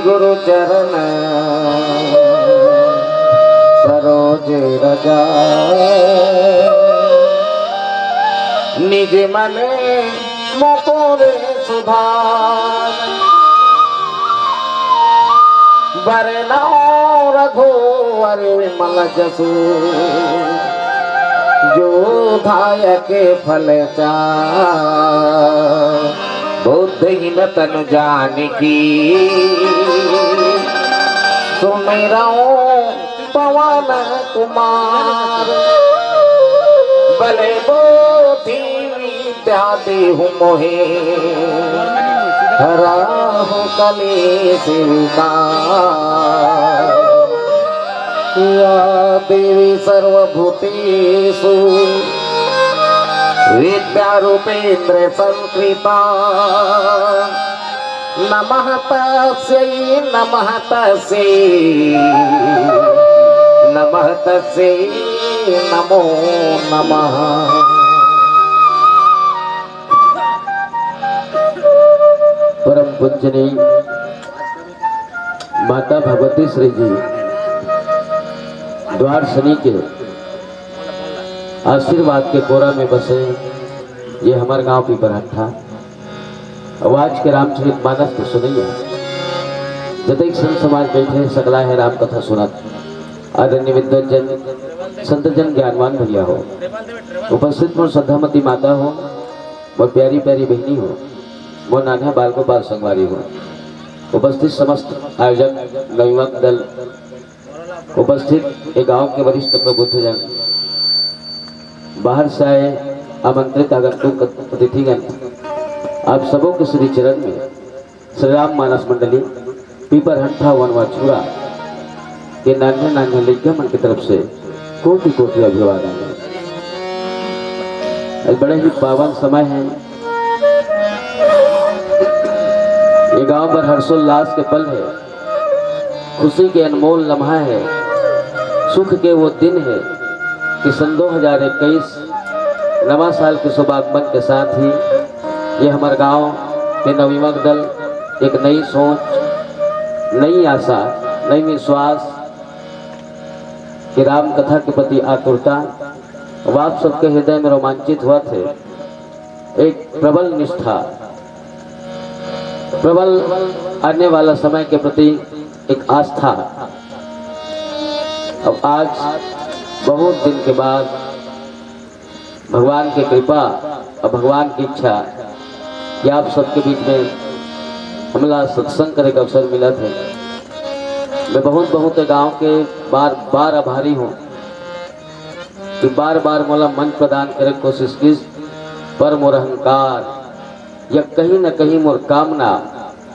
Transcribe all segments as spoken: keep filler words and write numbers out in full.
गुरु चरण सरोज रज, निज मन मुकुर सुधार। बरनउँ रघुवर विमल जसु, जो दायक फल चार। बुद्धिहीन तन जानिके, सुमिरउँ पवन कुमार। बल बुद्धि विद्या देहु मोहे, हरहु कलेस विकार। या देवी सर्वभूतेषु विद्यारूपेण संस्थिता। नमः तस्यै, नमः तस्यै, नमः तस्यै, नमो नमः। परम पूजनीय माता भगवती श्री जी द्वारसनी के आशीर्वाद के कोरा में बसे ये हमर गांव पीपरहट्ठा। अउ आज के रामचरित मानस के सुनइया जतेक संत समाज बैठे, सकला हे राम कथा सुनत। आदरणीय विद्वत जन, संत जन, ज्ञानवान भैया हो, उपस्थित मोर श्रद्धामती माता हो, मोर प्यारी प्यारी बहिनी हो, मोर नान्हा बाल गोपाल संगवारी हो, उपस्थित समस्त आयोजक, नवयुवक दल, उपस्थित ए गांव के वरिष्ठ प्रबुद्ध जन, बाहर से आए आमंत्रित आगंतुक अतिथिगण, आप सबों के श्री चरण में श्री राम मानस मंडली पीपरहट्ठा वनवा छुरा के नान्हे नान्हे लइका मन के तरफ से कोटि कोटि अभिवादन हे। आज बड़ा ही पावन समय हे। ये गांव बर हर्षोल्लास के पल हे, खुशी के अनमोल लम्हा हे, सुख के वो दिन हे कि सन दो हजार इक्कीस नवा साल के शुभागमन के साथ ही ये हमर गांव के नवयुवक दल एक नई सोच, नई आशा, नई विश्वास के राम कथा के प्रति आतुरता अब आप सबके हृदय में रोमांचित होवत हे। एक प्रबल निष्ठा, प्रबल आने वाला समय के प्रति एक आस्था। अब आज बहुत दिन के बाद भगवान के कृपा अउ भगवान की इच्छा कि आप सबके बीच में हमला सत्संग करे के अवसर मिलत हे। मैं बहुत बहुत गांव के बार बार आभारी हूँ कि बार बार मोला मंच प्रदान करे के कोशिश किस, पर मोर अहंकार या कहीं न कहीं मोर कामना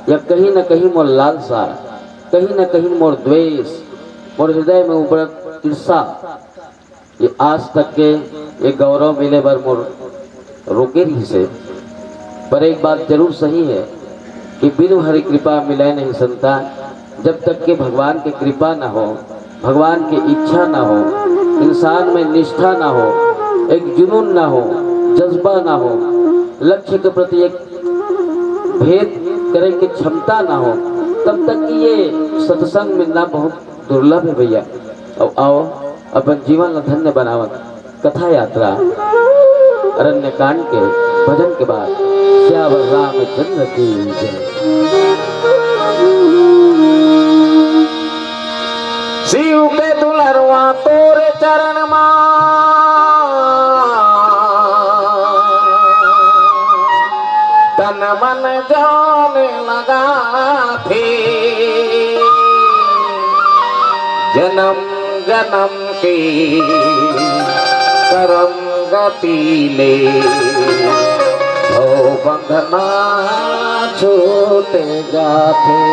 या कहीं न कहीं मोर लालसा, कहीं न कहीं मोर द्वेष, मोर हृदय में उबड़त ईर्षा, ये आज तक के ये गौरव मिले बर मोर रोके रहिस हे। पर एक बात जरूर सही हे कि बिनु हरि कृपा मिले नहीं संता। जब तक के भगवान के कृपा ना हो, भगवान के इच्छा ना हो, इंसान में निष्ठा ना हो, एक जुनून ना हो, जज्बा ना हो, लक्ष्य के प्रति एक भेद करे के क्षमता ना हो, तब तक कि ये सत्संग मिलना बहुत दुर्लभ हे भैया। अब आओ, अपन जीवन ला धन्य बनावत कथा यात्रा अरण्य कांड के भजन के बाद सियावर रामचंद्र की जय। शिव के दुलरवा तोरे चरण मा तन मन जान लगा थे। जन्म जन्म के करम गति ले भव बंधना छूट जाथे।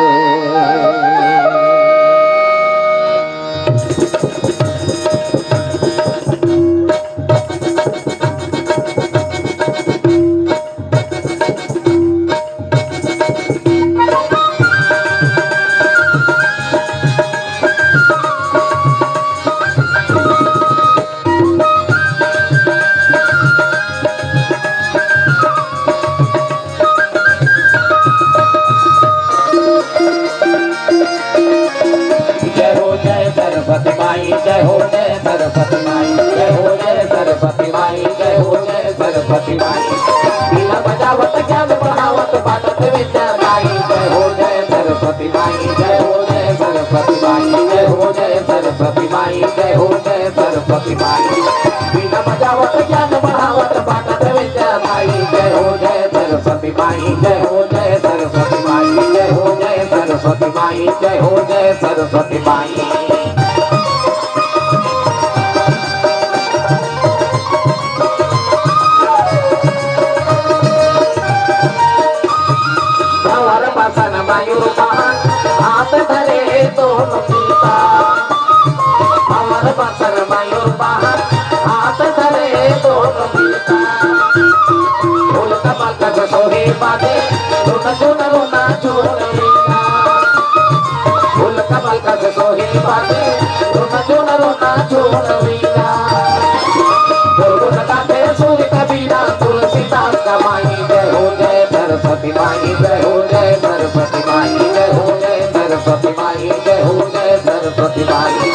हो जय सरस्वती माई, बीना बजावत ज्ञान बढ़ावत बाटत विद्या दाई। जय हो जय सरस्वती माई, जय हो जय सरस्वती माई, जय हो जय सरस्वती माई, जय हो जय सरस्वती माई। भंवर बसन मयूर वाहन, हाथ धरे दोनों सीता। भंवर बसन मयूर वाहन, हाथ धरे दोनों सीता। फूल कमल कस सोहे बाजे, झुन झुन रुना झुन मीना। फूल कमल कस सोहे बाजे, झुन झुन रुना झुन मीना। गुनगुन गाथे सूर्य कबीरा, तुलसीदास का माई। जय हो जय सरस्वती माई, जय हो जय सरस्वती माई, जय हो जय सरस्वती माई, जय हो जय सरस्वती माई।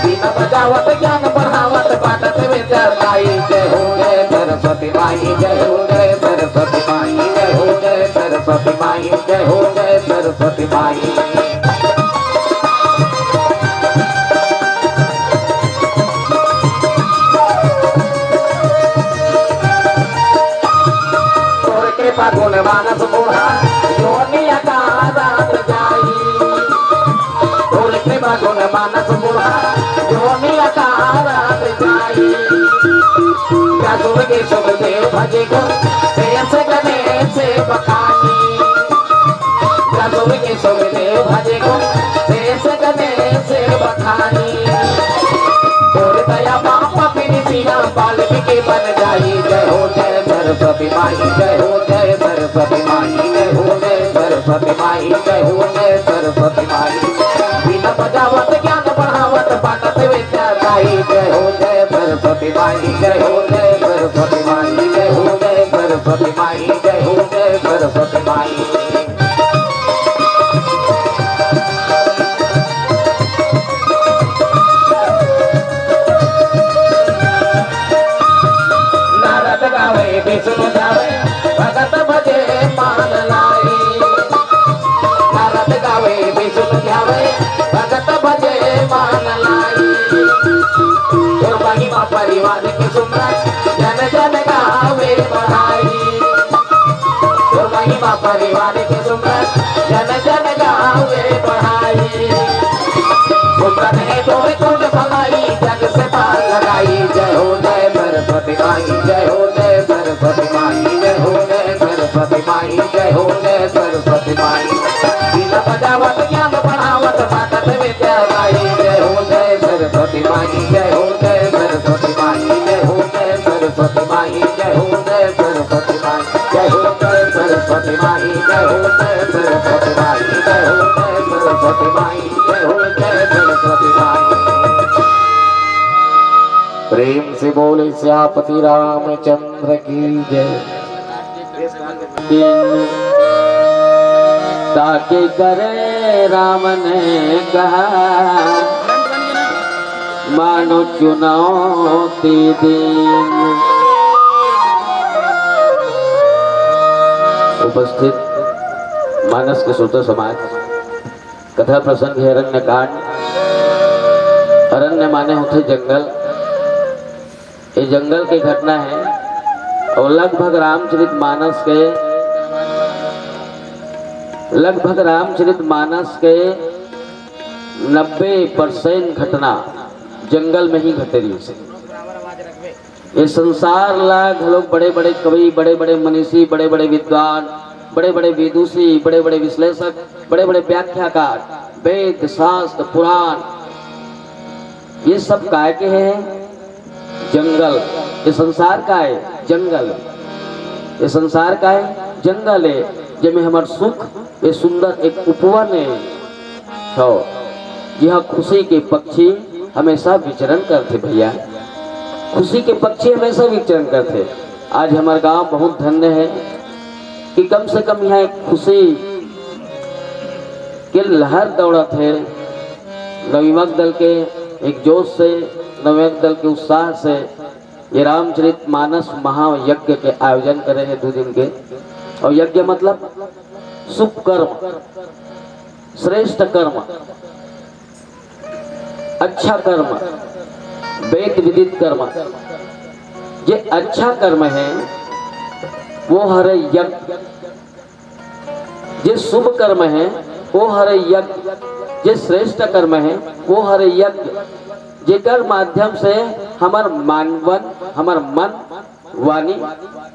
बीना बजावत ज्ञान बढ़ावत बाटत विद्या दाई। जय हो जय सरस्वती माई, जय हो जय सरस्वती माई, जय हो जय सरस्वती माई, जय हो जय सरस्वती माई। तोर कृपा गुण मानस बूढ़ा, जोनिया का रात जाई। तोर कृपा गुण मानस बूढ़ा, जोनिया का रात जाई। व्यासुर के शुभ देव भजे गुण, शेष गणेश बखानी। व्यासुर के शुभ देव भजे गुण, शेष गणेश बखानी। तोर दया पाप बिन सीना, बाल्मीकि बन जाई। जय हो जय सरस्वती माई, जय हो जय सरस्वती माई, जय हो जय सरस्वती माई, जय हो जय सरस्वती माई। बीना बजावत ज्ञान बढ़ावत बाटत विद्या दाई। जय हो जय सरस्वती माई, जय हो जय सरस्वती माई, जय हो जय सरस्वती माई, जय हो जय सरस्वती माई। नारद गावे विष्णु ध्यावे, भगत भजे मान लाई। नारद गावे विष्णु ध्यावे, भगत भजे मान लाई। तोर महिमा परिवार के सुमरन, जन जन गावे बड़ाई। तोर महिमा परिवार के सुमरन, जन जन गावे बड़ाई। सुमरन हे तोर कोट भलाई, जग से पार लगाई। जय हो जय सरस्वती माई, जय हो जय सरस्वती माई, जय हो जय सरस्वती माई, जय हो जय सरस्वती माई। बीना बजावत ज्ञान बढ़ावत बाटत विद्या दाई। जय हो जय सरस्वती माई, जय हो जय सरस्वती माई, जय हो जय सरस्वती माई, जय हो जय सरस्वती माई, जय हो जय सरस्वती माई, जय हो जय सरस्वती माई, जय हो जय सरस्वती माई, जय हो जय सरस्वती माई। प्रेम से बोले सियापति रामचंद्र की जय। ताके करे राम ने कहा, मानो चुनौती दीन। उपस्थित मानस के श्रोता समाज, कथा प्रसंग हे अरण्य कांड। अरण्य माने होथे जंगल। ये जंगल के घटना है और लगभग रामचरित मानस के, लगभग रामचरित मानस के नब्बे परसेंट घटना जंगल में ही घटे रहिस हे। ये संसार ला घलोक बड़े-बड़े कवि, बड़े-बड़े मनीषी, बड़े-बड़े विद्वान, बड़े-बड़े विदुषी, बड़े-बड़े विश्लेषक, बड़े-बड़े व्याख्याकार, वेद, शास्त्र, पुराण, ये सब काय के हे? जंगल। ये संसार काय हे? जंगल। ये संसार काय हे? जंगल हे, जेमे हमर सुख, ये सुंदर एक उपवन हे। हव, जिहाँ खुशी के पक्षी हमेशा विचरण करथे भैया, खुशी के पक्षी हमेशा विचरण करथे। आज हमर गांव बहुत धन्य हे कि कम से कम यहाँ एक खुशी के लहर दौड़त हे। नवयुवक दल के एक जोश से, नवयुवक दल के उत्साह से ये रामचरित मानस महायज्ञ के आयोजन करे हे दू दिन के। और यज्ञ मतलब शुभ कर्म, श्रेष्ठ कर्म, अच्छा कर्म, वेद विदित कर्म, जे अच्छा कर्म है, वो हरे यज्ञ। जे शुभ कर्म है, वो हरे यज्ञ। जे श्रेष्ठ कर्म है, वो हरे यज्ञ। जेकर माध्यम से हमर मानवन, हमर मन, वाणी,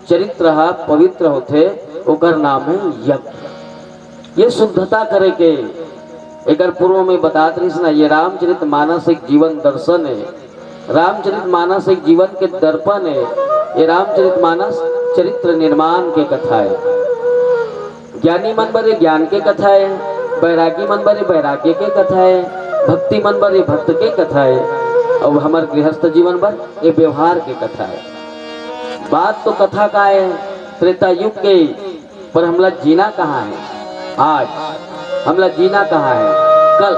चरित्र ह पवित्र होथे, ओकर नाम है यज्ञ। ये शुद्धता करे के, एकर पूर्व में बतात रहिस ना, ये रामचरित मानस एक जीवन दर्शन है। रामचरित मानस एक जीवन के दर्पण है। ये रामचरित मानस चरित्र निर्माण के कथा है। ज्ञानी मन बर ये ज्ञान के कथा है, बैरागी मन बर ये बैराग्य के कथा है, भक्ति मन बर ये भक्त के कथा है, और हमर गृहस्थ जीवन बर ये व्यवहार के कथा है। बात तो कथा का है, त्रेता युग के, पर हमला जीना कहाँ है? आज हमला जीना कहाँ है? कल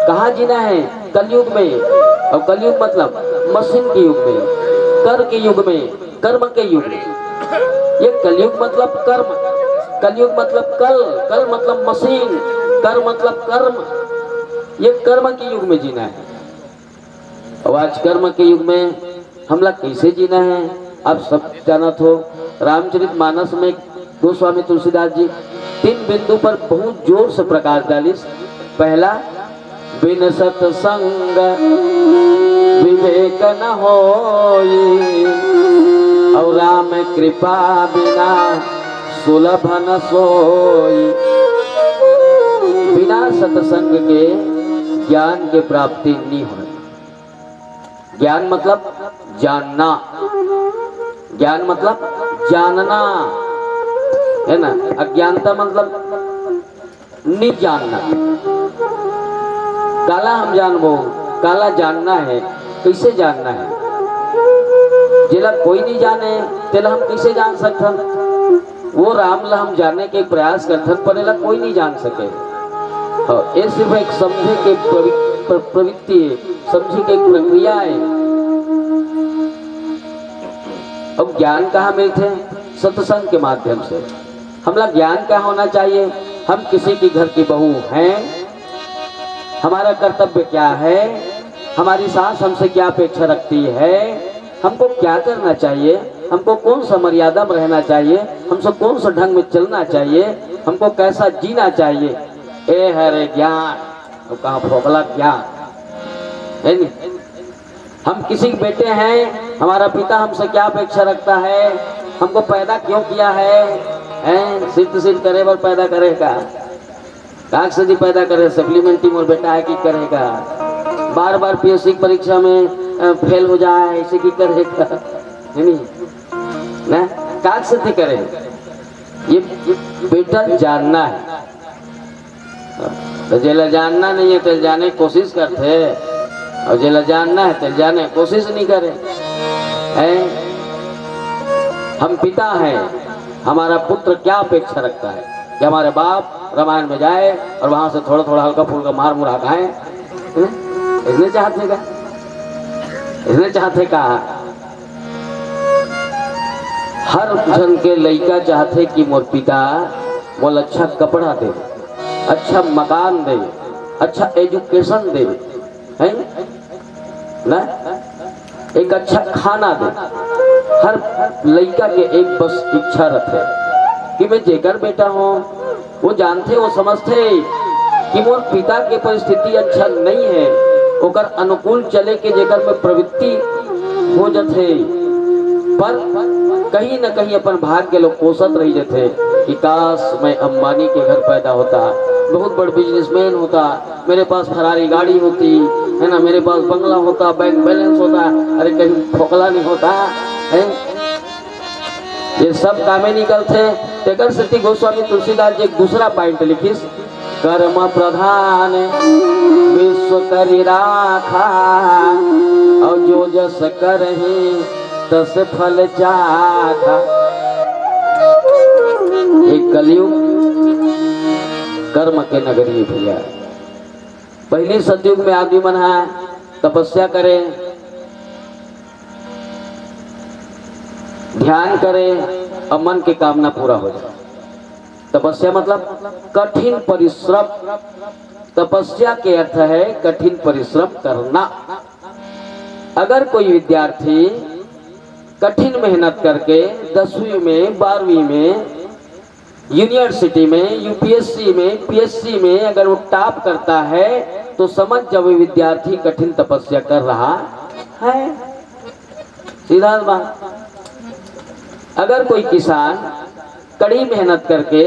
कहाँ जीना है? कलयुग में। और कलयुग मतलब मशीन के युग में, कर के युग में, कर्म के युग में। ये कलयुग मतलब कर्म, कलयुग मतलब कल, कल मतलब मशीन, कर मतलब कर्म। ये कर्म के युग में जीना है। अब आज कर्म के युग में हमला कैसे जीना है, आप सब जानत हो। रामचरित मानस में गोस्वामी तुलसीदास जी तीन बिंदु पर बहुत जोर से प्रकाश डालिस। पहला, बिन सत्संग विवेक न होई, और राम कृपा बिना सुलभ न सोई। बिना सत्संग के ज्ञान के प्राप्ति नहीं होय। ज्ञान मतलब जानना, ज्ञान मतलब जानना, है ना? अज्ञानता मतलब नहीं जानना। काला हम जानबो, काला जानना है, कैसे जानना है? जेला कोई नहीं जाने, तेला हम कैसे जान सकथन? वो राम ला हम जाने के प्रयास करथन, पर एला कोई नहीं जान सके। हाँ, ये सिर्फ एक समझे के प्रवि-, प्र-, प्रवृत्ति है, समझे के एक प्रक्रिया है। अब ज्ञान कहाँ मिलथे? सत्संग के माध्यम से। हमला ज्ञान क्या होना चाहिए? हम किसी की घर की बहू हैं, हमारा कर्तव्य क्या है, हमारी सास हमसे क्या अपेक्षा रखती है, हमको क्या करना चाहिए, हमको कौन सा मर्यादा में रहना चाहिए, हमसे कौन सा ढंग में चलना चाहिए, हमको कैसा जीना चाहिए। ए हरे ज्ञान, वो कहाँ फोकला ज्ञान है नहीं? हम किसी के बेटे हैं, हमारा पिता हमसे क्या अपेक्षा रखता है, हमको पैदा क्यों किया है, हैं? सिद्ध सिद्ध करे बर पैदा करेगा, काक से जी पैदा करे, सप्लीमेंट्री मोर बेटा है कि करेगा, बार बार पीएससी की परीक्षा में अ, फेल हो जाए, ऐसे की करेगा, है नहीं ना? काक से जी करे, ये, ये बेटा जानना है। तो जेला जानना नहीं है, तेला जाने की कोशिश करथे, और जेला जानना है, तेला जाने की कोशिश नहीं करे। हैं? हम पिता हैं, हमारा पुत्र क्या अपेक्षा रखता है कि हमारे बाप रामायण में जाए और वहां से थोड़ा थोड़ा हल्का फुल्का मार मुरा खाए? हैं? इसने चाहते का? इसने चाहते का? हर झन के लइका चाहथे कि मोर पिता मोला अच्छा कपड़ा दे, अच्छा मकान दे, अच्छा एजुकेशन दे, है ना? एक अच्छा खाना दे। हर लइका के एक बस इच्छा रथे कि मैं जेकर बेटा हूँ, वो जानथे, वो समझथे कि मोर पिता के परिस्थिति अच्छा नहीं है, ओकर अनुकूल चले के जेकर में प्रवृत्ति हो जथे, पर कहीं न कहीं अपन भाग्य लो कोसत रही जथे कि काश मैं अंबानी के घर पैदा होता, बहुत बड़ बिजनेसमैन होता, मेरे पास फरारी गाड़ी होती, है ना, मेरे पास बंगला होता, बैंक बैलेंस होता, अरे कहीं फोकला नहीं होता है। ये सब कामे निकलथे। तेकर सेती गोस्वामी तुलसीदास जी एक दूसरा पॉइंट लिखिस, कर्म प्रधान विश्व करि राखा, और जो जस करही तस फल चाखा। ये कलयुग कर्म के नगरी है भैया। पहली सतयुग में आदमी मन ह तपस्या करे, ध्यान करे, और मन के कामना पूरा हो जाए। तपस्या मतलब कठिन परिश्रम। तपस्या के अर्थ है कठिन परिश्रम करना। अगर कोई विद्यार्थी कठिन मेहनत करके दसवीं में, बारहवीं में, यूनिवर्सिटी में, यूपीएससी में, पीएससी में अगर वो टॉप करता है, तो समझ जाओ, वो विद्यार्थी कठिन तपस्या कर रहा है। सीधा बात। अगर कोई किसान कड़ी मेहनत करके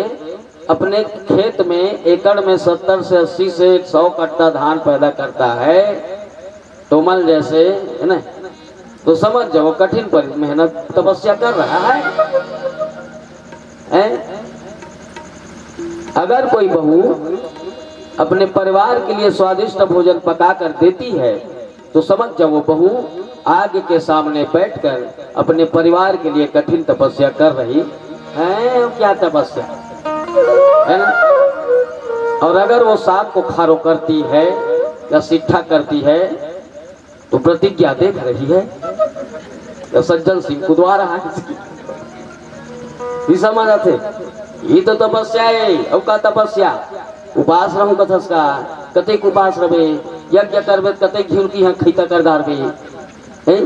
अपने खेत में एकड़ में सत्तर से अस्सी से एक सौ कट्टा धान पैदा करता है, तोमल जैसे, है ना, तो समझ जाओ, कठिन पर मेहनत, तपस्या कर रहा है, हैं? अगर कोई बहू अपने परिवार के लिए स्वादिष्ट भोजन पका कर देती है, तो समझ जाओ, वो बहू आग के सामने बैठकर अपने परिवार के लिए कठिन तपस्या कर रही है। क्या तपस्या, है ना? और अगर वो साग को खारो करती है या सिट्ठा करती है, तो प्रतिज्ञा देख रही है, तो सज्जन सिंह कुदवा रहा है। ये समझ आथे, ये तो तपस्या है। अब का तपस्या? उपास रहूं कथस का? कतेक उपास रहे? यज्ञ करबे त कतेक घिउ की यहाँ खैता कर डारबे? हैं?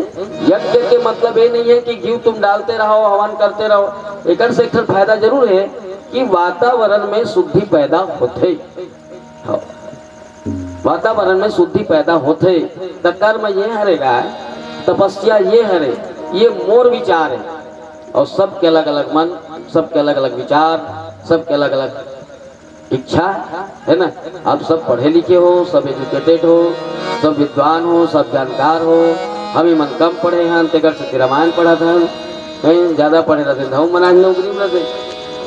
यज्ञ के मतलब ये नहीं है कि घिउ तुम डालते रहो, हवन करते रहो। एकर से एक ठन फायदा जरूर है कि वातावरण में शुद्धि पैदा होथे। हाँ। वातावरण में शुद्धि पैदा होथे, त कर्म ये हरे गा, तपस्या ये हरे, ये मोर विचार है। और सबके अलग-अलग मन, सबके अलग-अलग विचार, सबके अलग-अलग इच्छा, है ना? आप सब पढ़े लिखे हो, सब एजुकेटेड हो, सब विद्वान हो, सब जानकार हो। हम ही मन कम पढ़े हैं, तेकर से रामायण पढ़त हन। कहीं ज्यादा पढ़े रहते, हम मना नौकरी में रहते,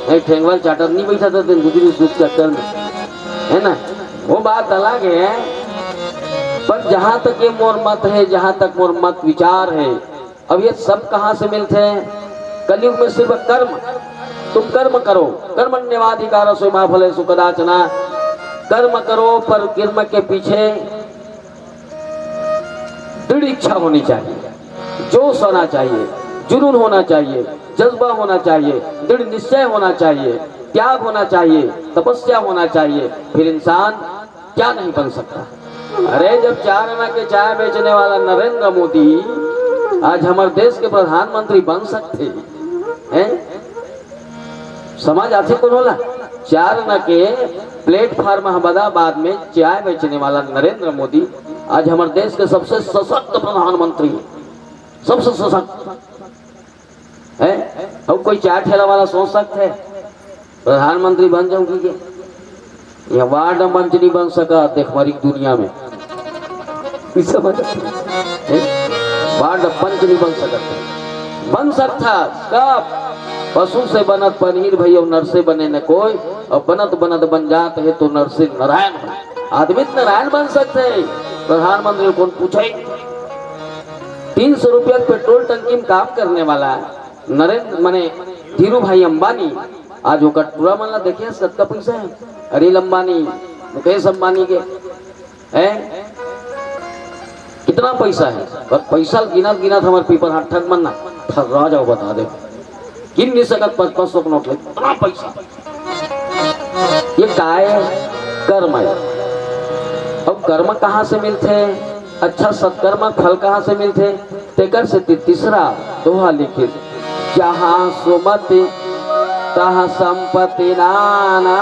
कहीं ठेंगवा चाटत नहीं बैठा था, दिन गुजरी सूत चक्कर में, है ना? वो बात अलग है। पर जहां तक ये मोर मत है, जहां तक मोर मत विचार है, अब ये सब कहां से मिलते हैं? कलयुग में सिर्फ कर्म, तुम कर्म करो, कर्मण्येवाधिकारस्ते मा फलेषु कदाचन। कर्म करो, पर कर्म के पीछे दृढ़ इच्छा होनी चाहिए, जोश होना चाहिए, जुनून होना चाहिए, जज्बा होना चाहिए, दृढ़ निश्चय होना चाहिए, त्याग होना चाहिए, तपस्या होना चाहिए। फिर इंसान क्या नहीं बन सकता? अरे, जब चार आना के चाय बेचने वाला नरेंद्र मोदी आज हमर देश के प्रधानमंत्री बन सकते हैं, समझ आथे कोनो ला? चार आना के प्लेटफॉर्म अहमदाबाद में चाय बेचने वाला नरेंद्र मोदी आज हमर देश के सबसे सशक्त प्रधानमंत्री, सबसे सशक्त है। अब कोई चाय ठेला वाला सोच सकते हैं प्रधानमंत्री बन जाऊंगी के? ये वार्ड पंच नहीं बन सका, देख हमारी दुनिया में। ई समझ? हैं? वार्ड पंच नहीं बन सकता। बन सकता कब? पशु से बनत पनीर भई, अउ नर से बने न कोई, अउ बनत बनत बन जात हे तो नर से नारायण हो। आदमी तो नारायण बन सकते हैं, प्रधानमंत्री कौन पूछे? तीन सौ रुपया पेट्रोल टंकी में काम करने वाला नरेंद्र, माने धीरू भाई अंबानी, आज ओकर टूरा मन ला देखे, कतका पैसा है। अनिल अंबानी, मुकेश अंबानी के, हैं? कितना पैसा है? पर पैसा गिनत गिनत हमर पीपर हाथ ठग मन ना थर्रा जाओ, बता दे, गिन नहीं सकत पाँच पाँच सौ के नोट ले, इतना पैसा। ये काय? कर्म है। अब कर्म कहाँ से मिलते हैं? अच्छा सत्कर्म फल कहाँ से मिलते हैं? तेकर से ती-, तीसरा दोहा लिखिस, जहाँ सुमति तहाँ संपत्ति नाना।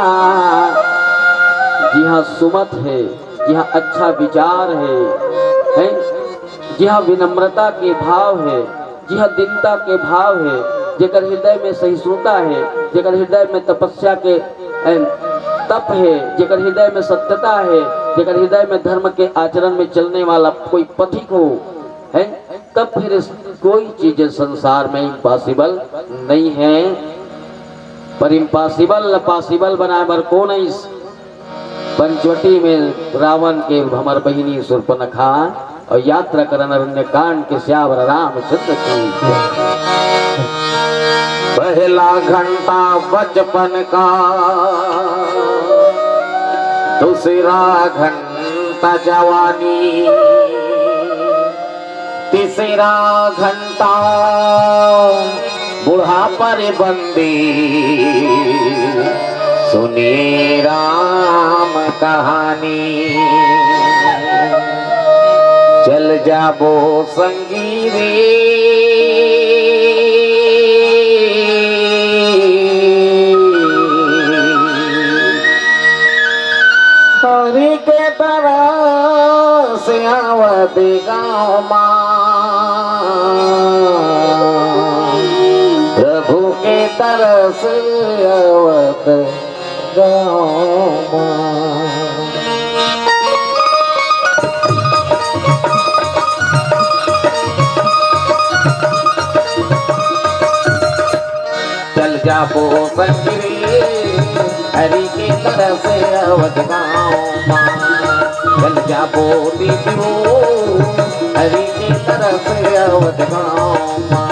जिहाँ सुमत है, जिहाँ अच्छा विचार है, हैं? जिहाँ विनम्रता के भाव है, जिहाँ दीनता के भाव है, जेकर हृदय में सहिष्णुता है, जेकर हृदय में तपस्या के, ए, तप है, जेकर हृदय में सत्यता है, जेकर हृदय में धर्म के आचरण में चलने वाला कोई पथिक हो, है, तब फिर इस, कोई चीज संसार में इम्पॉसिबल नहीं है। पर इम्पॉसिबल ल पॉसिबल बनाए बर कोन आइस? पंचवटी में रावण के हमर बहिनी शूर्पणखा अउ यात्रा करन अरण्य कांड के सियावर रामचंद्र की। पहला घंटा बचपन का, दूसरा घंटा जवानी, तीसरा घंटा बुढ़ापा रे बंदी, सुनिए राम कहानी। चल जाबो संगी रे। हरि के तरस आवत गाँव मा, प्रभु के तरस आवत गाँव मा। चल जाबो संगी रे, हरि के तरस आवत गाँव मा। चल जाबो दीदी हो, हरि के तरस आवत गाँव मा।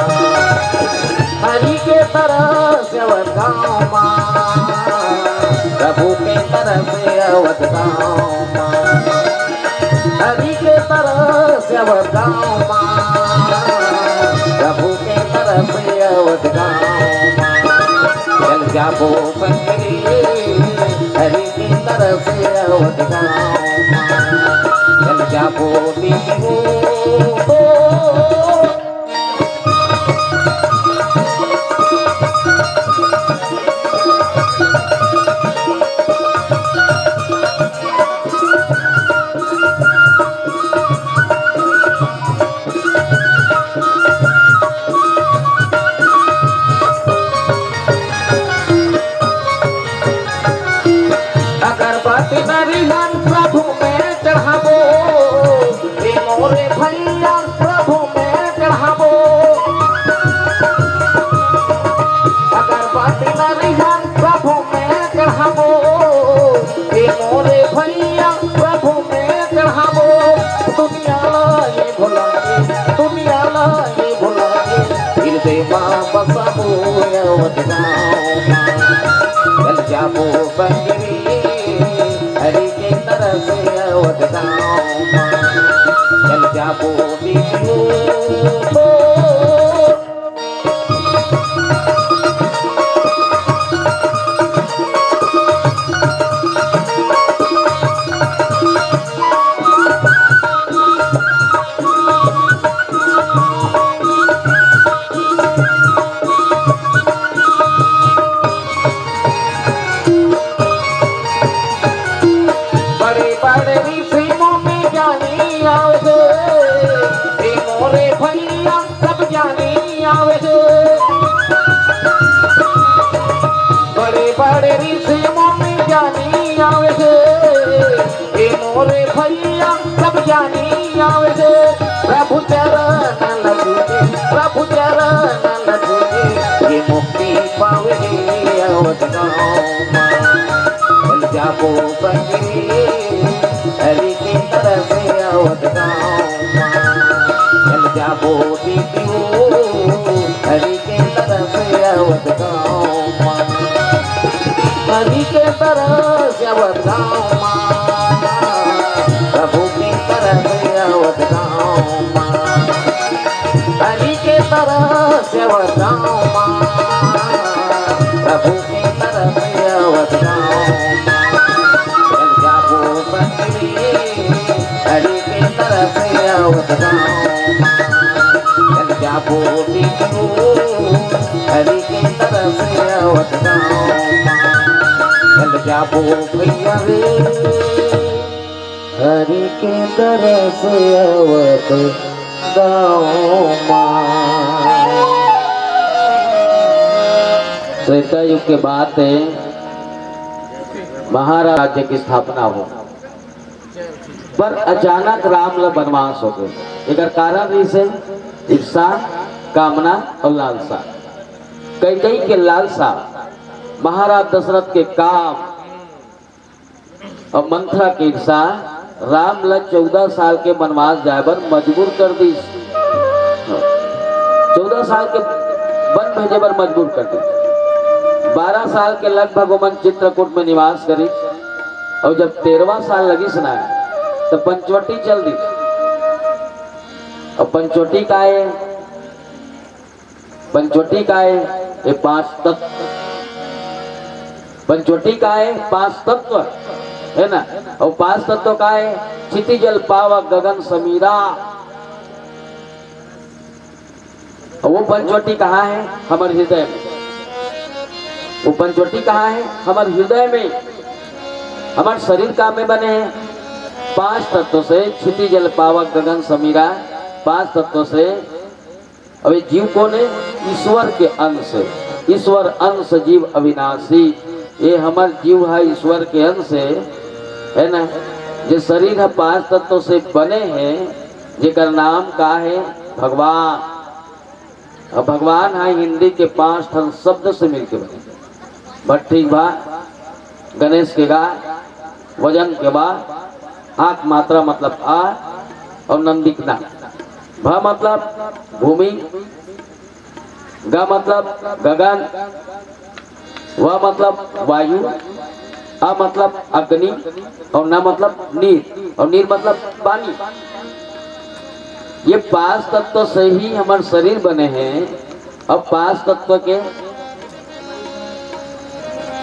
हरि के तरस आवत गाँव मा, प्रभु के तरस आवत गाँव मा। हरि के तरस आवत गाँव मा, प्रभु के तरस आवत गाँव मा। चल जाबो संगी रे, हरि के तरस आवत गाँव मा। चल जाबो दीदी हो। अगरबत्ती नरिहर प्रभु में चढ़ाबो, ए मोरे भैया प्रभु में चढ़ाबो। अगरबत्ती नरिहर प्रभु में चढ़ाबो, ए मोरे भैया प्रभु में चढ़ाबो। दुनिया ला ये भुला के, दुनिया ला ये भुला के, हृदय मा बसाबो आवत गाँव मा। चल जाबो संगी रे, हरि के तरस आवत गाँव मा। चल जाबो दीदी हो। बड़े बड़े ऋषि मुनि ज्ञानी आवे हे, ए मोरे भैया सब ज्ञानी आवे हे। बड़े बड़े ऋषि मुनि ज्ञानी आवे हे, ए मोरे भैया सब ज्ञानी आवे हे। प्रभु चरण ल धोए, प्रभु चरण ल धोए, ये मुक्ति पावे आवत गाँव मा। चल जाबो संगी रे, हरि के तरस आवत गाँव मा। चल जाबो दीदी हो, हरि के तरस आवत गाँव मा। हरि के तरस आवत गाँव मा, प्रभु के तरस आवत गाँव मा। हरि के तरस आवत गाँव मा, प्रभु के तरस आवत गाँव मा। चल जाबो संगी रे, हरि के तरस आवत गाँव मा। चल जाबो दीदी हो, हरि के तरस आवत गाँव मा। चल जाबो भैया रे, हरि के तरस आवत गाँव मा। त्रेता युग के बात हे, महाराज राज्य की स्थापना हो, पर अचानक राम ल बनवास हो गे। एकर कारण रहिस हे ईर्षा, कामना अउ लालसा। कैकई के लालसा, महाराज दशरथ के काम अउ मंथरा के ईर्षा राम ल चौदह साल के बनवास जाए बर मजबूर कर दिस। चौदह साल के वन भेजे बर मजबूर कर दिस। बारह साल के लगभग ओमन चित्रकूट में निवास करिस अउ जब तेरहवाँ साल लगिस ना, त पंचवटी चल दिस। अब पंचवटी का हे? पंचवटी का हे? ये पांच तत्व। पंचवटी का हे? पांच तत्व, हे ना? अउ पांच तत्व का हे? क्षिति जल पावक गगन समीरा। वो पंचवटी कहाँ है? हमर हृदय में। वो पंचवटी कहाँ है? हमर हृदय में। हमर शरीर का में बने हैं? पांच तत्व से, क्षिति जल पावक गगन समीरा, पांच तत्व से। अब ये जीव कौन है? ईश्वर के अंश है। ईश्वर अंश जीव अविनाशी। ये हमर जीव है, ईश्वर के अंश है, है ना? जे शरीर है, पांच तत्व से बने हैं, जेकर नाम का है? भगवान। अब भगवान है हिंदी के पांच ठन शब्द से मिलके बने। भट्टी भा, गणेश के गा, वजन के बा, आंख मात्रा मतलब आ, और नंदिक ना। भ मतलब भूमि, ग मतलब गगन, व मतलब वायु, अ मतलब अग्नि, और न मतलब नीर, और नीर मतलब पानी। ये पांच तत्व से ही हमर शरीर बने हैं। अब पांच तत्व के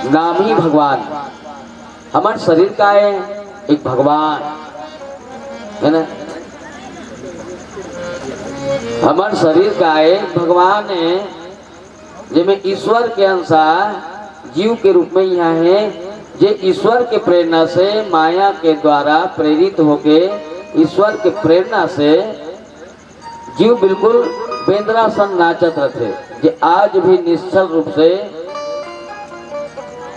नाम ही भगवान। हमर शरीर का है एक भगवान, है ना? हमर शरीर का एक भगवान है, जेमे ईश्वर के अंश जीव के रूप में यहाँ है, जे ईश्वर के प्रेरणा से, माया के द्वारा प्रेरित होके, ईश्वर के प्रेरणा से जीव बिल्कुल बेंदरा सन नाचत रथे, जे आज भी निश्चल रूप से,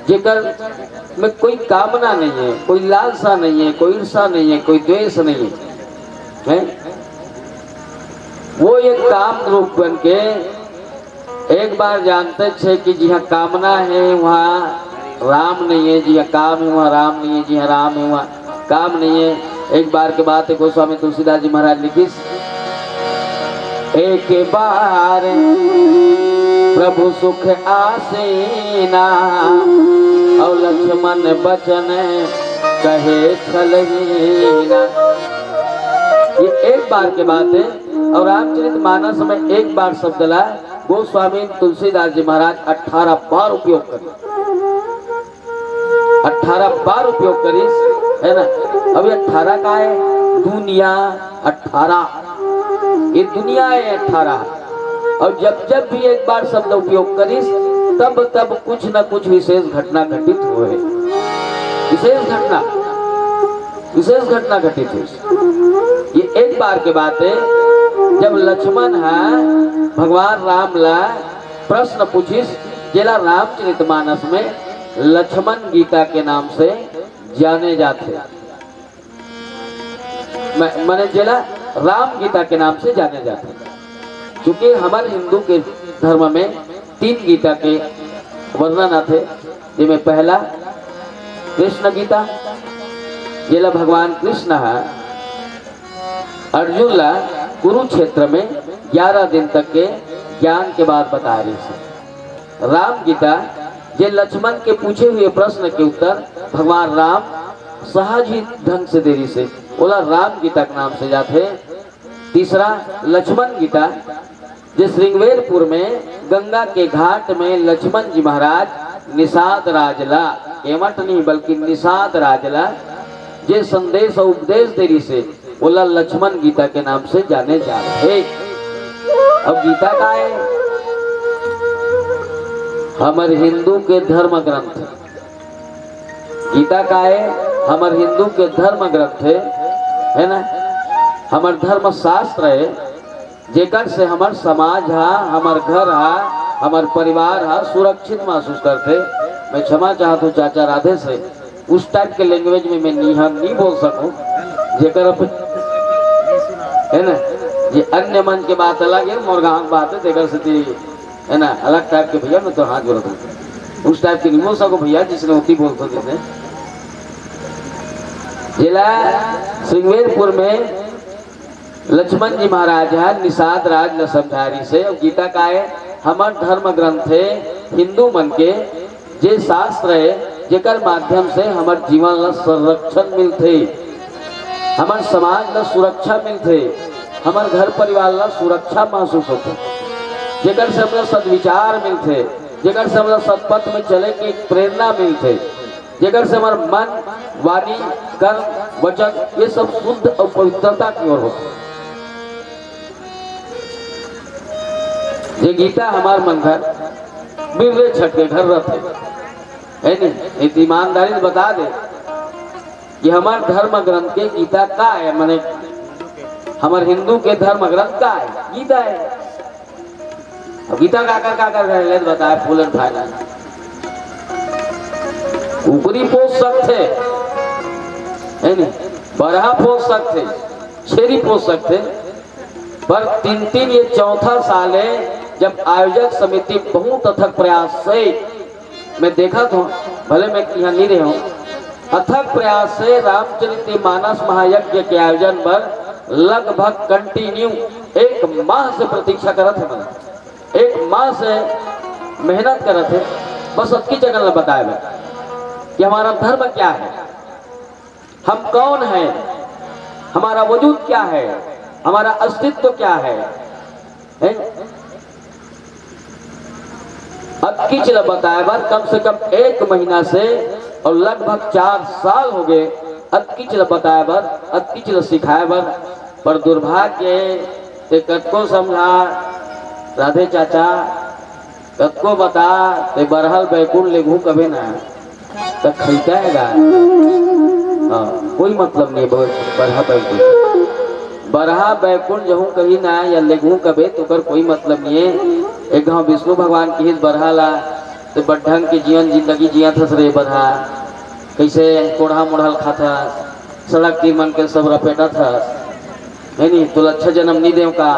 जेकर में कोई कामना नहीं है, कोई लालसा नहीं है, कोई ईर्षा नहीं है, कोई द्वेष नहीं है, हैं? वो एक काम रूप बन के एक बार जानते छे कि जिहाँ कामना है, वहाँ राम नहीं है, जिहाँ काम है, वहाँ राम नहीं है, जिहाँ राम है, वहाँ काम नहीं है। एक बार के बात है, गोस्वामी तुलसीदास जी महाराज लिखिस, एक बार प्रभु सुख आसीना, और लक्ष्मण बचन कहे छलहीना। ये एक बार के बात है। और रामचरित मानस में एक बार शब्द ला गोस्वामी तुलसीदास जी महाराज अठारह बार उपयोग करिस, अठारह बार उपयोग करिस, है ना? अब ये अठारह का है? दुनिया अठारह, ये दुनिया है अठारह। और जब जब भी एक बार शब्द उपयोग करिस, तब तब कुछ न कुछ विशेष घटना घटित होय, विशेष घटना, विशेष घटना घटित होय। ये एक बार के बात है, जब लक्ष्मण है भगवान राम ला प्रश्न पूछिस, जेला रामचरितमानस में लक्ष्मण गीता के नाम से जाने जाथे। म-, माने जेला राम गीता के नाम से जाने जाथे। चूंकि हमर हिंदू के धर्म में तीन गीता के वर्णन आथे, जेमे पहला कृष्ण गीता, जेला भगवान कृष्ण ह अर्जुन ला कुरुक्षेत्र में ग्यारह दिन तक के ज्ञान के बात बताए रहिस। राम गीता, जे लक्ष्मण के पूछे हुए प्रश्न के उत्तर भगवान राम सहज ही ढंग से दे रहिस, ओला राम गीता के नाम से जाथे। तीसरा लक्ष्मण गीता, जे श्रृंगवेरपुर में गंगा के घाट में लक्ष्मण जी महाराज निषाद राज ला, केवट नहीं बल्कि निषाद राज ला जे संदेश और उपदेश दे रहिस, ओला लक्ष्मण गीता के नाम से जाने जाथे। अब गीता का है? हमर हिंदू के धर्म ग्रंथ। गीता का है? हमर हिंदू के धर्म ग्रंथ है, है ना? हमर धर्म शास्त्र है, जेकर से हमर समाज हा, हमर घर हा, हमर परिवार हा सुरक्षित महसूस करथे। मैं क्षमा चाहत हूँ चाचा, राधे से, उस टाइप के लैंग्वेज में मैं नहीं, हम नहीं बोल सकूँ, जेकर अब, है ना, ये अन्य मंच के बात अलग है, मोर गाँव के बात है, तेकर से ती, है ना, अलग टाइप के भैया, मैं तो हाथ जोड़त हूँ, उस टाइप के नहीं बोल सकूँ भैया, जिसने उतनी बोल सके थे। जिला सिंगवेरपुर में लक्ष्मण जी महाराज ह निषाद राज ल समझाय रिहिसे। अउ गीता काय? हमर धर्म ग्रंथ हे, हिंदू मन के जे शास्त्र हे, जेकर माध्यम से हमर जीवन ल संरक्षण मिलथे, हमर समाज ल सुरक्षा मिलथे, हमर घर परिवार ल सुरक्षा महसूस होथे, जेकर से हमला सद्विचार मिलथे, जेकर से हमला सतपथ में चले के प्रेरणा मिलथे। जेकर से हमर मन, वाणी, कर्म, वचन ये सब शुद्ध अउ पवित्रता की ओर होथे। ये गीता हमार मन घर बिरले छठ के घर रथे, है नहीं? ये तो ईमानदारी से बता दे कि हमार धर्म ग्रंथ के गीता का है, माने हमार हिंदू के धर्म ग्रंथ का है? गीता है। अब गीता काकर काकर घर ले बताए, फूलन फाइनल कुकरी पोस सकथे, है नहीं? बरहा पोस सकथे, छेरी पोस सकथे, पर तीन तीन ये चौथा साल है जब आयोजक समिति बहुत अथक प्रयास से, मैं देखा था, भले मैं यहाँ नहीं रहे हूँ, अथक प्रयास से रामचरित मानस महायज्ञ के आयोजन पर लगभग कंटिन्यू एक माह से प्रतीक्षा करत है। मैंने एक माह से मेहनत करत है, बस अतकी जगह ल बताए बर कि हमारा धर्म क्या है, हम कौन हैं, हमारा वजूद क्या है, हमारा अस्तित्व क्या है, हैं? अतकीच ल बताए बर कम से कम एक महीना से और लगभग चार साल हो गए। अतकीच ल बताए बर, अतकीच ल सिखाए बर, पर दुर्भाग्य हे, ते कतको समझा, राधे चाचा, कतको बता, ते बरहा ल बैकुंठ लेगहूं कबे ना, त खइता है गा। हाँ, कोई मतलब नहीं है बर-, बरहा बैकुंठ। बरहा बैकुंठ जहूं कही ना या लेगहूं कबे, तो ओकर कोई मतलब नहीं है। एक घाव विष्णु भगवान किहिस बरहा ला, ते बड़ ढंग के जीवन जिंदगी जियत हस रे बरहा, कैसे कोढ़ा मोढ़ा ल खाथस, सड़क तीर मन के सब रपेटत हस, है नी? तोला अच्छा जन्म नहीं देव का?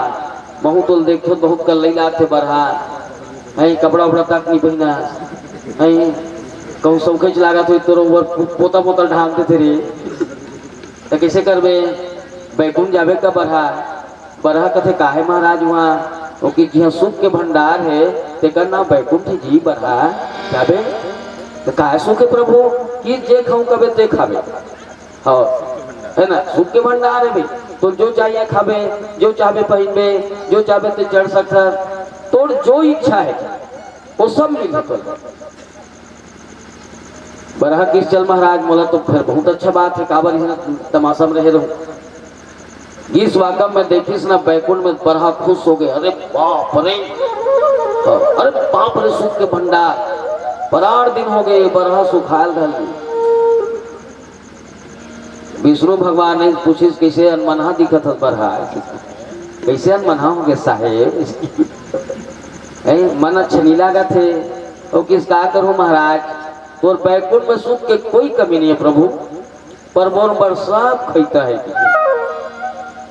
महू तोल देखथो, बहुत कल्लई लागथे बरहा, है, कपड़ा उपड़ा तक नहीं पहिना, है, कहूँ सौखेच लागत हो तोर ऊपर पो-, पोता पोता ढाल देथे रे, त कैसे करबे? बैकुंठ जाबे का बरहा? बरहा कथे, "काहे महाराज, वहाँ ओके जिहाँ सुख के भंडार है, तेकर नाम बैकुंठ जी, बरहा जाबे।" "तो काहे सुख है प्रभु?" "कि जे खाऊं कबे ते खाबे।" हाँ, है ना, सुख के भंडार है भाई। तो जो चाहिए खाबे, जो चाहबे पहिनबे, जो चाहबे ते चढ़ सकथस, तोर जो इच्छा है वो सब मिलही तोला। बरहा किहिस, "चल महाराज, मोला तो फिर बहुत अच्छा बात है, काबर इहाँ तमाशा में रहे रहूं।" गिस वाकम में देखिस ना, बैकुंठ में बरहा खुश हो गए, "अरे बाप रे, हाँ, अरे बाप रे, सुख के भंडार, बराड़ दिन हो गए, बरहा सुखायल धर ली।" विष्णु भगवान ने पूछिस, "कैसे अनमनहा दिखत हस बरहा? कैसे अनमनहा होगे साहेब?" ए, मन अच्छा नहीं लागत हे। ओ किस का करूं महाराज, तोर बैकुंठ में सुख के कोई कमी नहीं है प्रभु, पर मोर बर सब खइता है।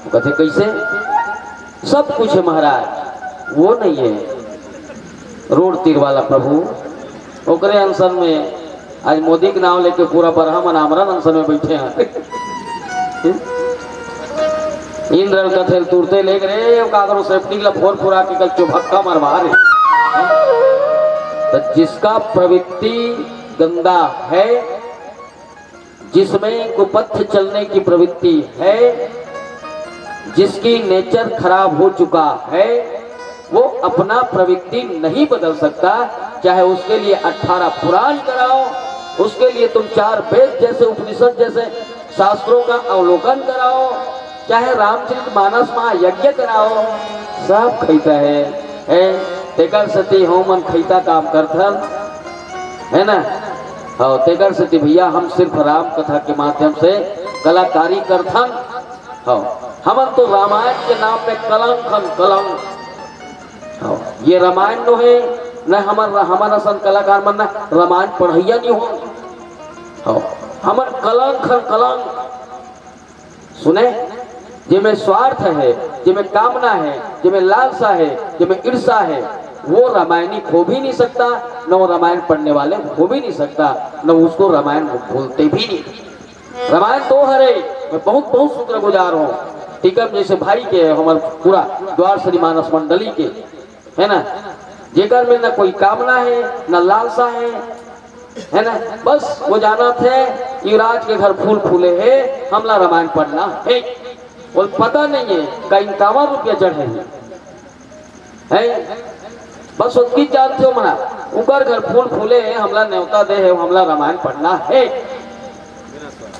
वो कहते, "कैसे?" "सब कुछ है महाराज, वो नहीं है रोड तीर वाला प्रभु।" ओकरे अनशन में आज मोदी के नाम लेके पूरा बरहा मन आमरण अनशन में बैठे हैं। इंद्र ल कथे तुरते लेग रे, काकरो सेफ्टी ला फोर फोरा के कल चुभक्का मरवा रे। तो जिसका प्रवृत्ति गंदा है, जिसमें कुपथ चलने की प्रवृत्ति है, जिसकी नेचर खराब हो चुका है, वो अपना प्रवृत्ति नहीं बदल सकता। चाहे उसके लिए अठारह पुराण कराओ, उसके लिए तुम चार वेद जैसे, उपनिषद जैसे शास्त्रों का अवलोकन कराओ, चाहे रामचरित मानस महायज्ञ कराओ, सब खइता है, है। तेकर सेती हमन खइता काम करथन, है ना? हाँ, तेकर सेती भैया हम सिर्फ राम कथा के माध्यम से कलाकारी करथन। हाँ, हमन तो रामायण के नाम में कलंक हन, कलंक। हाँ, ये रामायण नोहे, न हमर, हमर असन कलाकार मन न रामायण पढ़इया नहीं हो। हाँ, हमन कलंक हन, कलंक। सुने, जेमे स्वार्थ है, जेमे कामना है, जेमे लालसा है, जेमे ईर्षा है, वो रामायणी हो भी नहीं सकता, न वो रामायण पढ़ने वाले हो भी नहीं सकता, न उसको रामायण बोलते भी नहीं। रामायण तो हरे, मैं बहुत, बहुत शुक्रगुजार हूँ। टीकम जैसे भाई के, हमर पूरा द्वार श्री मानस मंडली के, है ना, जेकर में न कोई कामना है, न लालसा है, है ना, बस वो जानत है, युवराज के घर फूल फूले है, हमला रामायण पढ़ना है। वो पता नहीं है, का इनकावन रुपया चढ़े है, है? बस ओतकी जानथे हो मना, उकर घर फूल फूले है, हमला नेवता दे है, हमला रामायण पढ़ना है।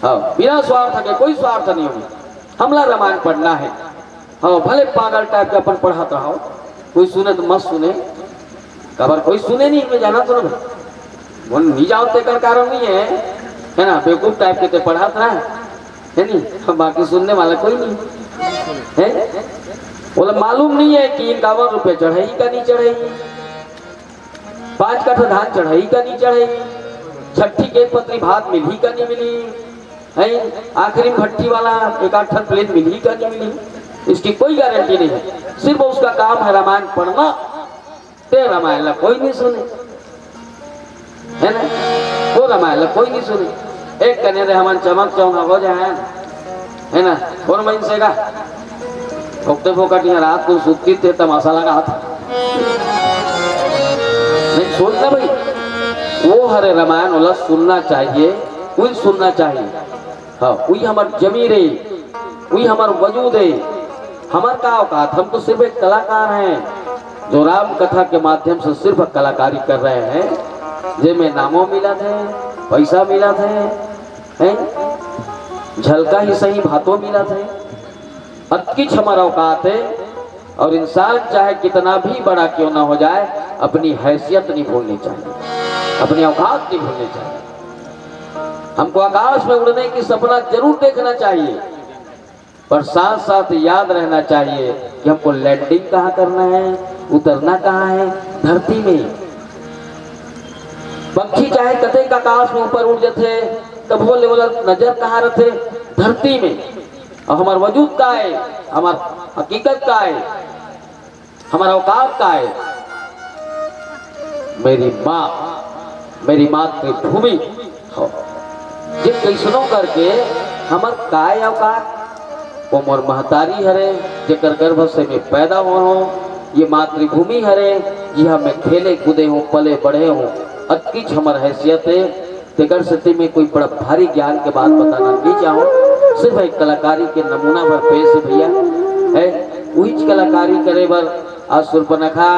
हाँ, बिना स्वार्थ के, कोई स्वार्थ नहीं हो, हमला रामायण पढ़ना है। हाँ, भले पागल टाइप के अपन पढ़त रहो, कोई सुने तो मत सुने, काबर कोई सुने नहीं, मैं जाना तो ना। वो नहीं जाओ तेकर कारण नहीं है, है ना? बेवकूफ टाइप के ते पढ़ात रहा है नहीं, बाकी सुनने वाला कोई नहीं है। बोला मालूम नहीं है कि इक्यावन रुपये चढ़ाई का नहीं चढ़ाई, पाँच कट्ठा धान चढ़ाई का नहीं चढ़ाई, छठी के पत्री भात मिली का नहीं मिली, है आखिरी में भट्टी वाला एक आध ठन प्लेट मिली का नहीं मिली, इसकी कोई गारंटी नहीं है। सिर्फ उसका काम है रामायण पढ़ना, ते रामायण ला कोई नहीं सुने, है ना? वो रामायण ला कोई नहीं सुने। एक कने रे हमन चमक चौंगा हो जाए, है ना? और मन से का भोगते फोकट यहाँ रात को सुतती थे, तमाशा लगा था। नहीं, सोचना भाई, वो हरे रामायण वाला सुनना चाहिए, कोई सुनना चाहिए। हाँ, वही हमार जमीर है, वही हमार वजूद है। हमार का औकात, हम तो सिर्फ एक कलाकार हैं जो राम कथा के माध्यम से सिर्फ कलाकारी कर रहे हैं, जेमे नामो मिलत है, पैसा मिलत है, हैं? झलका ही सही, भातो मिलत है। अतकीच हमार औकात है। और इंसान चाहे कितना भी बड़ा क्यों ना हो जाए, अपनी हैसियत नहीं भूलनी चाहिए, अपनी औकात नहीं भूलनी चाहिए। हमको आकाश में उड़ने की सपना जरूर देखना चाहिए, पर साथ साथ याद रहना चाहिए कि हमको लैंडिंग कहाँ करना है, उतरना कहाँ है। धरती में पक्षी चाहे कतेक आकाश में ऊपर उड़ जाते, तब वो लेवल नजर कहाँ रहते? धरती में। और हमार वजूद का है, हमार हकीकत का है, हमार औकात का है? मेरी माँ, मेरी मातृभूमि हो। जे कैसनो करके हमार काय औकात, वो मोर महतारी हरे, जेकर गर्भ से मैं पैदा हो हो। ये मातृभूमि हरे, जिहाँ मैं खेले कूदे हूँ, पले बढ़े हूँ। अतकीच हमार हैसियत है। तेकर सेती मैं कोई बड़ा भारी ज्ञान के बात बताना नहीं चाहूँ, सिर्फ एक कलाकारी के नमूना भर पेश है भैया। है उहीच कलाकारी करे बर आज सुर्पनखा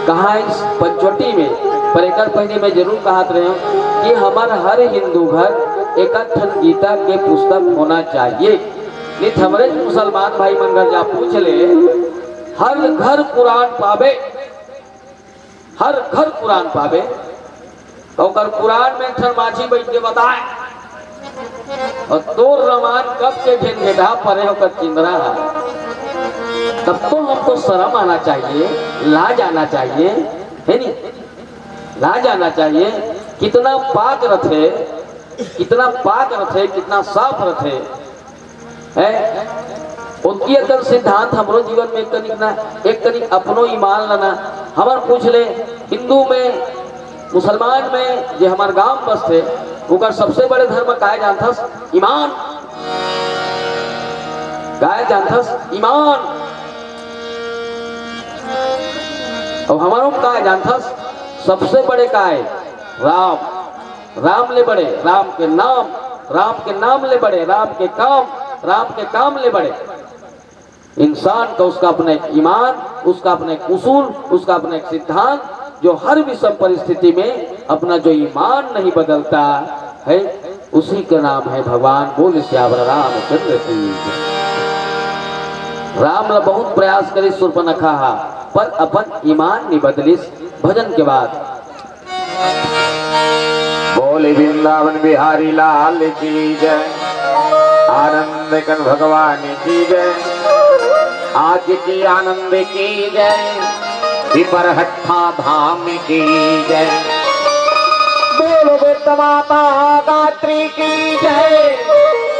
कहाँ इस पंचवटी में, पर एकर पहले मैं जरूर कहत रहे हूँ कि हमार हर हिंदू घर एक ठन गीता के पुस्तक होना चाहिए। नहीं तो हमरे मुसलमान भाई मन घर जा पूछ ले, हर घर कुरान पाबे, हर घर कुरान पाबे, तो ओकर कुरान में एक ठन माछी बैठ के बताए, और तोर रमान कब के घेन घेटा परे ओकर चिंदरा है। तब तो हमको शर्म आना चाहिए, लाज आना चाहिए, है नहीं? लाज आना चाहिए। कितना पाक रथे, कितना पाक रथे, कितना साफ रथे, है। ओतकी अकन सिद्धांत हमरो जीवन में एक कनिक ना, एक कनिक अपनो ईमान लाना। हमर पूछ ले, हिंदू में, मुसलमान में, जे हमर गांव बसथे, ओकर सबसे बड़े धर्म काय जानथस? ईमान। काय जानथस? ईमान। अब हमरो में काय जानथस? सबसे बड़े काय? राम। राम ले बड़े, राम के नाम, राम के नाम ले बड़े, राम के काम, राम के काम ले बड़े। इंसान का, उसका अपना एक ईमान, उसका अपना एक उसूल, उसका अपना एक सिद्धांत, जो हर विषम परिस्थिति में अपना जो ईमान नहीं बदलता है, उसी का नाम है भगवान। बोल सियावर रामचंद्र की जय। राम ला बहुत प्रयास करी सुर्पनखा हा, पर अपन ईमान नहीं बदलिस। भजन के बाद बोले वृंदावन बिहारी लाल की जय, आनंद कंद भगवान की जय, आज की आनंद की जय, विपरहट्ठा धाम की जय। बोलो वृंद माता गायत्री की जय,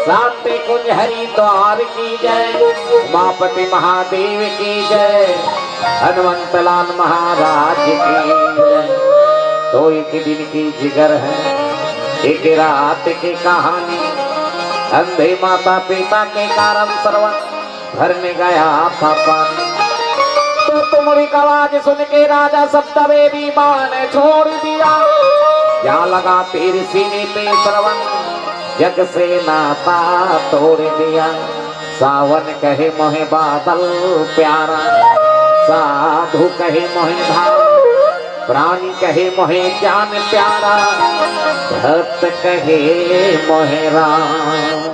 शांति कुंज हरिद्वार की जय, उमापति महादेव की जय, हनुमंत लाल महाराज की जय। तो एक दिन की जिगर है, एक रात की कहानी। अंधे माता पिता के कारण श्रवण घर में गया था पानी। तो तुम भी आवाज सुन के राजा सप्तवेदी माँ ने छोड़ दिया। जा लगा तीर सीने पे श्रवण, जग से नाता तोड़ दिया। सावन कहे मोहे बादल प्यारा, साधु कहे मोहे धाम, प्राणी कहे मोहे ज्ञान प्यारा, भक्त कहे मोहे राम।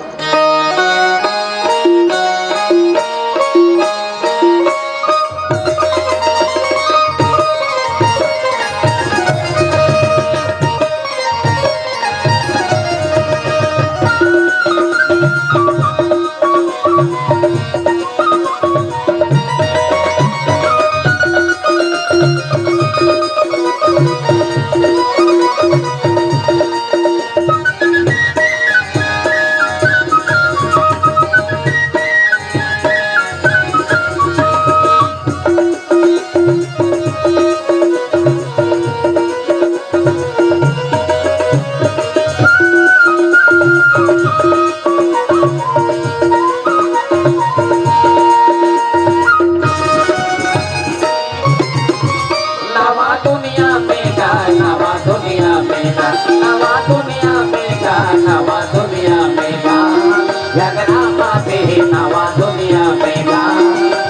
जगरामा पे नवा दुनिया में गा,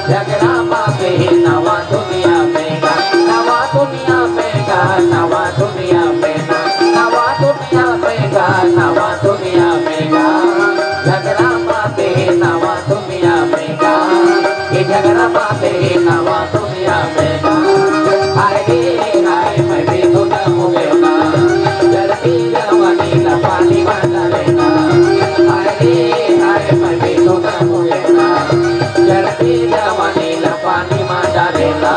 जगरामा पे नवा दुनिया में गा, नवा दुनिया में गा, नवा दुनिया में गा, नवा दुनिया में गा, नवा दुनिया में गा, जगरामा पे नवा दुनिया में गा, ये जगरामा पे नवा दुनिया में गा। हाय रे हाय, मैं भी तो ना हो गया ना, जल्दी जवानी ला पानी मार डाले ना। हाय रे हाय, मैं भी तो ना हो गया ना, जल्दी जवानी ला पानी मार डाले ना।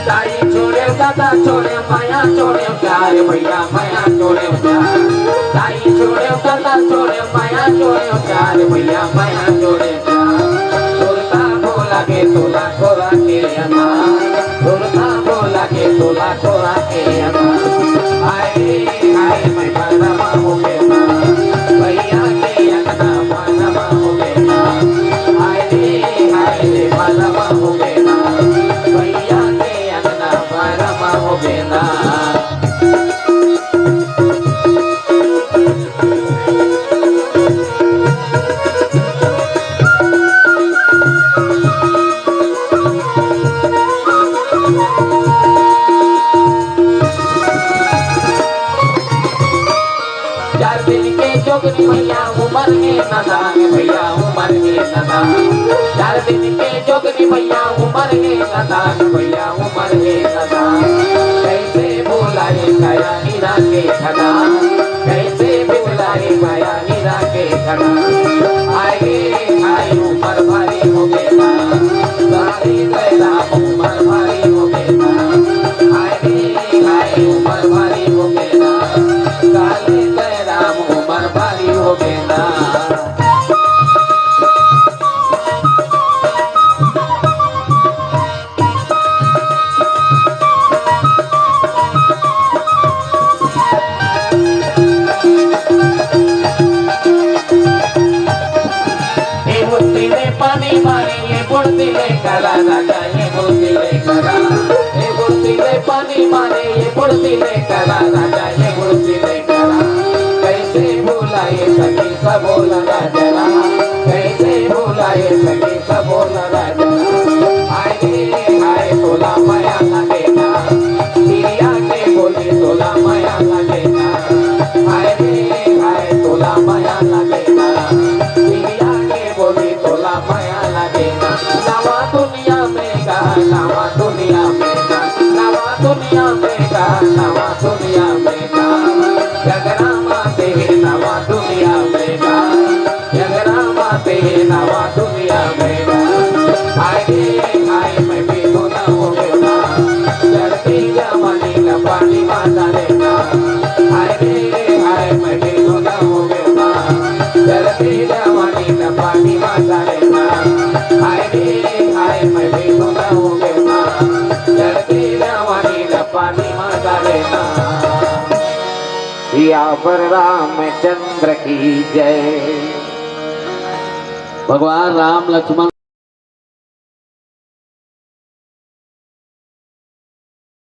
ताई छोड़े दादा छोड़े, माया छोड़े प्यार, भैया माया छोड़े प्यार। ताई छोड़े दादा छोड़े, माया छोड़े प्यार, भैया माया छोड़े प्यार। सुरता बोला के तोला खोरा के अना, सुरता बोला के तोला खोरा के अना। हाय रे हाय, मैं बलमा हो गया ना, भैया के अंगना बलमा हो गया ना। हाय रे हाय, बलमा हो गया ना, भैया के अंगना बलमा हो गया ना। चार दिन के जोगनी भैया उमर हे नादान, भैया उमर हे नादान। चार दिन के जोगनी भैया उमर हे नादान, भैया उमर हे नादान। कैसे भुलाए गया हीरा के खदान, कैसे भुलाए गया हीरा के खदान। हाय रे हाय, उमर भारी हो गया ना, सारी पैदा उमर भारी हो गया ना। हाय रे हाय, उमर भारी हो गया ना, सारी पैदा उमर भारी हो गया ना। ये बुद्धि में पानी मारे, ये बुद्धि में करा राजा, ये बुद्धि में करा। ये बुद्धि में पानी मारे, ये बुद्धि में करा राजा, ये बुद्धि में करा। कैसे भुलाए सखी सबो लगा जला, कैसे भुलाए सखी सबो लगा जला। हाय रे हाय, तोला मया लगे ना, तिरिया के बोली तोला मया लगे ना। हाय रे हाय, तोला मया लगे ना, तिरिया के बोली तोला मया लगे ना। नवा दुनिया में गा, नवा दुनिया में गा, नवा दुनिया में गा, नवा दुनिया में गा। जगरामा ते नवा दुनिया में गा, जगरामा ते नवा दुनिया में गा। हाय रे हाय, मैं भी तो ना हो गया ना, चढ़ती जवानी का पानी मार डाले ना। हाय रे हाय, मैं भी तो ना हो गया ना, चढ़ती जवानी का पानी मार डाले ना। हाय रे हाय, मैं भी तो ना हो गया ना, चढ़ती जवानी का पानी मार डाले ना। सियावर रामचंद्र की जय। भगवान राम लक्ष्मण